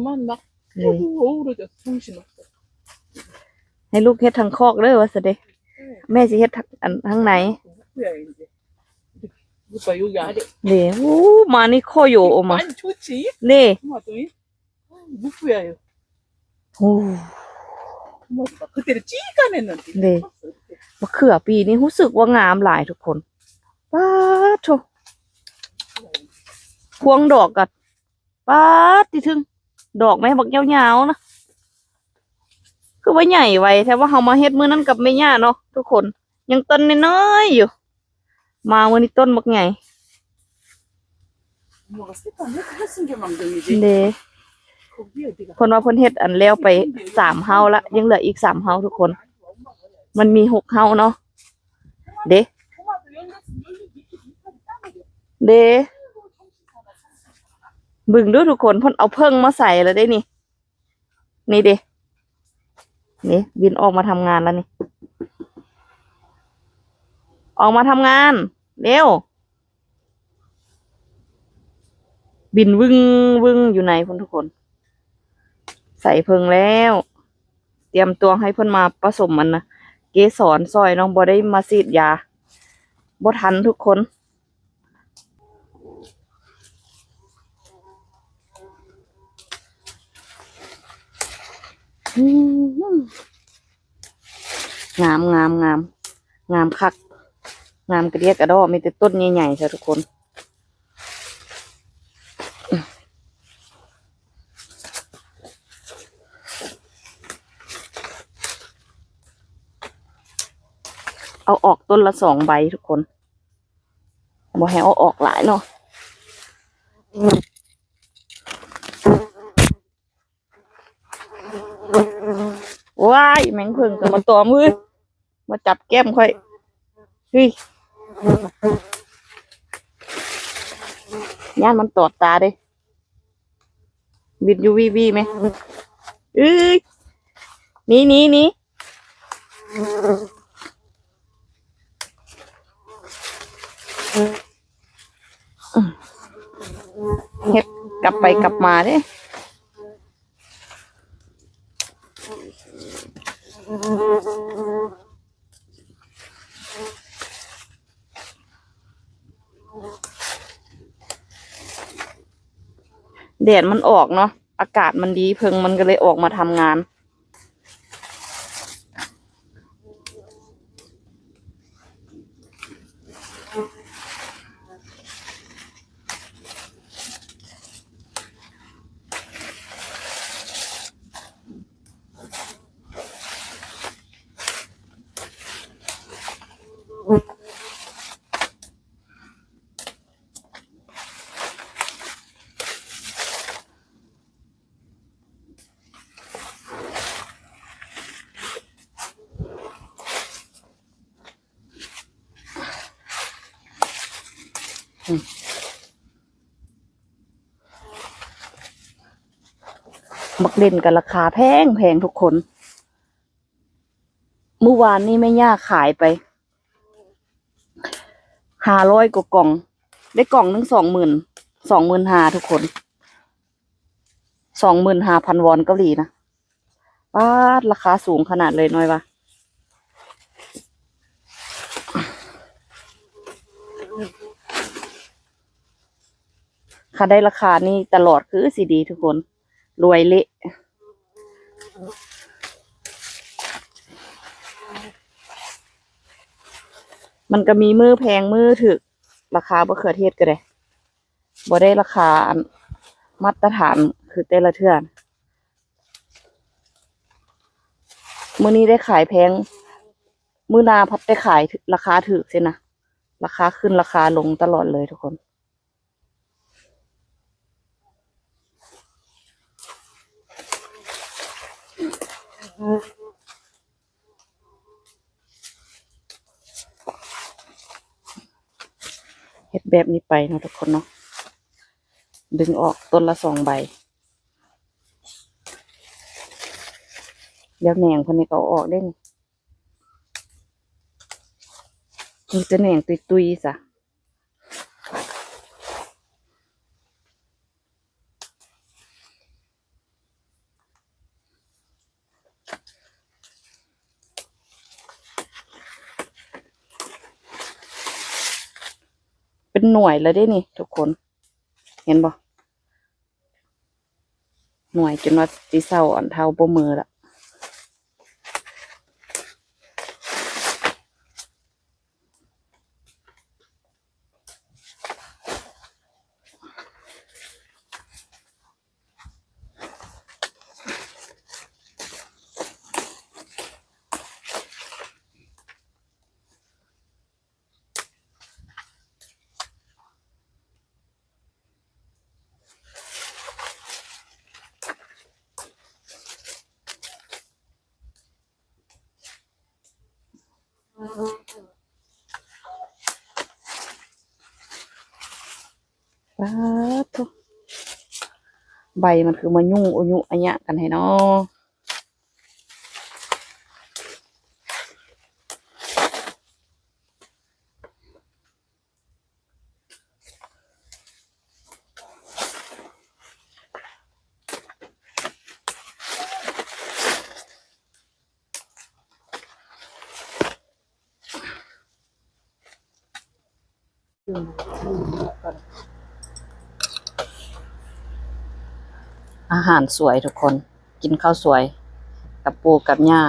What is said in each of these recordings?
그만 막 네. 하고 오로지 정신없어. ໃຫ້ລູກເຮັດທາງຄອກເດີວ່າຊັ້ນເດ້. ແມ່ຊິເຮັດທາງ ອັນ ທາງໃນ. 야, 이제. 오빠 여기 아래. 네. 오, 많이 커요, 엄마. 많이 좋지? 네. 엄마 또 이? 아, 누구야, 이거? 오. 엄마 그때는 찌가 냈는데. 네. 컸어, 이렇게. ມະເຂືອປີນີ້ຮູ້ສຶກວ່າງາມຫຼາຍທຸກຄົນ. ປາດໂທ້ ພວງດອກກໍ ປາດຕິເຖິງ ດອກແມ່ບັກຍາວໆນະ ຄືວ່າໃຫຍ່ໄວແທ້. ວ່າເຮົາມາເຮັດມື້ນັ້ນກັບແມ່ຍ່າເນາະທຸກຄົນ ຍັງຕົ້ນນ້ອຍໆຢູ່ ມາມື້ນີ້ຕົ້ນບັກໃຫຍ່. 뭐, 가, ܣܩ, 가, ܣܩ, ܣܩ, ܣܩ, ܣܩ, ܣܩ, ܣܩ, ܣܩ, ເດ້ 거기 어디가? ເພິ່ນວ່າເພິ່ນເຮັດອັນແລ້ວໄປສາມເຮົາລະ ຍັງເຫຼືອອີກສາມເຮົາທຸກຄົນ. ມັນມີຫົກເຮົາເນາະ ເດ້ ເດ້ ເບິ່ງດູທຸກຄົນ ເພິ່ນເອົາເຜິ້ງມາໃສ່ແລ້ວເດ້ນີ້. ນີ້ເດ້ ນີ້ບິນອອກມາທຳງານແລ້ວນີ້ ອອກມາທຳງານເລັວ. ບິນວຶ່ງໆຢູ່ໃນພຸ້ນທຸກຄົນ ໃສ່ເຜິ້ງແລ້ວ ຕຽມຕົວໃຫ້ເພິ່ນມາປະສົມອັນນະ ເກສອນຊ່ອຍເນາະ ບໍ່ໄດ້ມາສີດຢາ ບໍ່ທັນທຸກຄົນ. ອືມ ງາມ ງາມ ງາມ ງາມຄັກ ງາມກະດຽກກະດໍ້ ມີແຕ່ຕົ້ນໃຫຍ່ໆຊະທຸກຄົນ. ເອົາອອກຕົ້ນລະສອງໃບທຸກຄົນ ບໍ່ໃຫ້ເອົາອອກຫຼາຍເນາະ. ວ້າຍ ແມງເຜິ້ງກໍມາຕອມເວີຍ ມາຈັບແກ້ມຂ້ອຍ ເຮີ້ຍ ຢ້ານມັນຕອດຕາເດ້. ບິນຢູ່ວີໆແມະ ເອີຍ ໜີໆໆ ເຮັດກັບໄປກັບມາເດ້. ແດດມັນອອກເນາະ ອາກາດມັນດີ ເຜິ້ງມັນກໍເລີຍອອກມາທຳງານ. ໝາກເລັ່ນກໍລາຄາແພງໆ ທຸກຄົນ. ມື້ວານນີ້ແມ່ຍ່າຂາຍໄປຫ້າຮ້ອຍກວ່າກ່ອງ ໄດ້ກ່ອງໜຶ່ງສອງໝື່ນ ສອງໝື່ນຫ້າ ທຸກຄົນ ສອງໝື່ນຫ້າພັນວອນເກົາຫຼີນະ. ປາດ ລາຄາສູງຂະໜາດເລີຍ ນ້ອຍວ່າ. ຄັນໄດ້ລາຄານີ້ຕະຫຼອດຄືຊິດີທຸກຄົນ ລວຍເລະ. ມັນກໍມີມື້ແພງມື້ຖືກ ລາຄາມະເຂືອເທດກໍໄດ້ ບໍ່ໄດ້ລາຄາອັນມາດຕະຖານຄືແຕ່ລະເທື່ອ. ມື້ນີ້ໄດ້ຂາຍແພງ ມື້ໜ້າພັດໄດ້ຂາຍລາຄາຖືກຊີ້ນະ ລາຄາຂຶ້ນລາຄາລົງຕະຫຼອດເລີຍທຸກຄົນ. ເຮັດແບບນີ້ໄປເນາະທຸກຄົນເນາະ ດຶງອອກຕົ້ນລະສອງໃບ. ແລ້ວແໜງເພິ່ນນີ້ກໍເອົາອອກເດ້ນີ້ ມີແຕ່ແໜງຕຸຍໆຊະ. ເປັນໜ່ວຍແລ້ວເດ້ນີ້ທຸກຄົນ ເຫັນບໍ່? ໜ່ວຍຈົນວ່າຊິເຊົາອັນເທົ້າບໍ່ເມີລະ. ປາດໂທ້ ໃບມັນຄືມາຫຍຸ້ງອຸຍຸອະຍະກັນແທ້ເນາະ. ອາຫານສວຍທຸກຄົນ ກິນເຂົ້າສວຍກັບປູ່ກັບຍ່າ.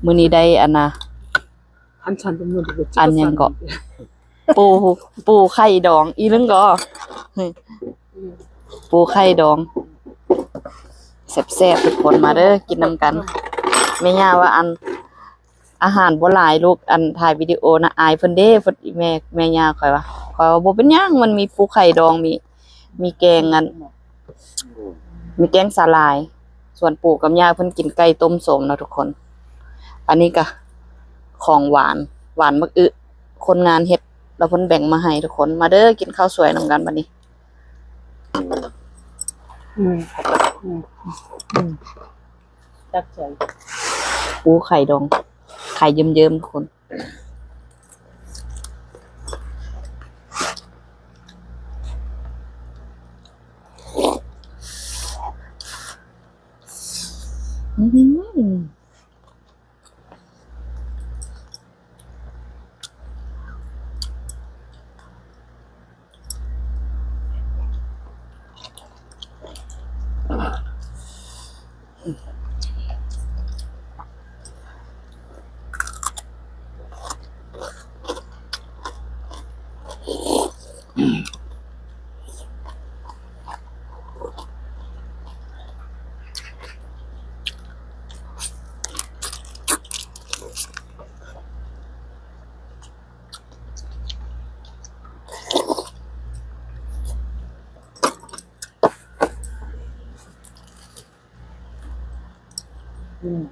ມື້ນີ້ໄດ້ອັນນະ ອັນຫຍັງເກາະ ປູ່ ປູ່ໄຂ່ດອງ ອີ່ຫຍັງເກາະ ປູ່ໄຂ່ດອງ ແຊບໆ ທຸກຄົນ ມາເດີ ກິນນຳກັນ. ແມ່ຍ່າວ່າອັນ ອາຫານບໍ່ຫຼາຍລູກ ອັນຖ່າຍວິດີໂອນະ ອາຍເພິ່ນເດ້ ເພິ່ນ ແມ່ ແມ່ຍ່າຂ້ອຍວ່າ ຂ້ອຍວ່າບໍ່ເປັນຫຍັງ ມັນມີປູ່ໄຂ່ດອງ ມີ ມີແກງອັນ ມີແກງສາຫຼ່າຍ ສ່ວນປູ່ກັບຍ່າເພິ່ນກິນໄກ່ຕົ້ມສົ້ມເນາະທຸກຄົນ. ອັນນີ້ກະຂອງຫວານ ຫວານໝາກອຶ ຄົນງານເຮັດ ແລ້ວເພິ່ນແບ່ງມາໃຫ້ທຸກຄົນ. ມາເດີ ກິນເຂົ້າສວຍນຳກັນບັດນີ້. ອືມ ອືມ ອືມ ຕັກໃສ່ ປູ່ໄຂ່ດອງ ໄຂ່ເຍິ້ມໆ ທຸກຄົນ. ອືມ.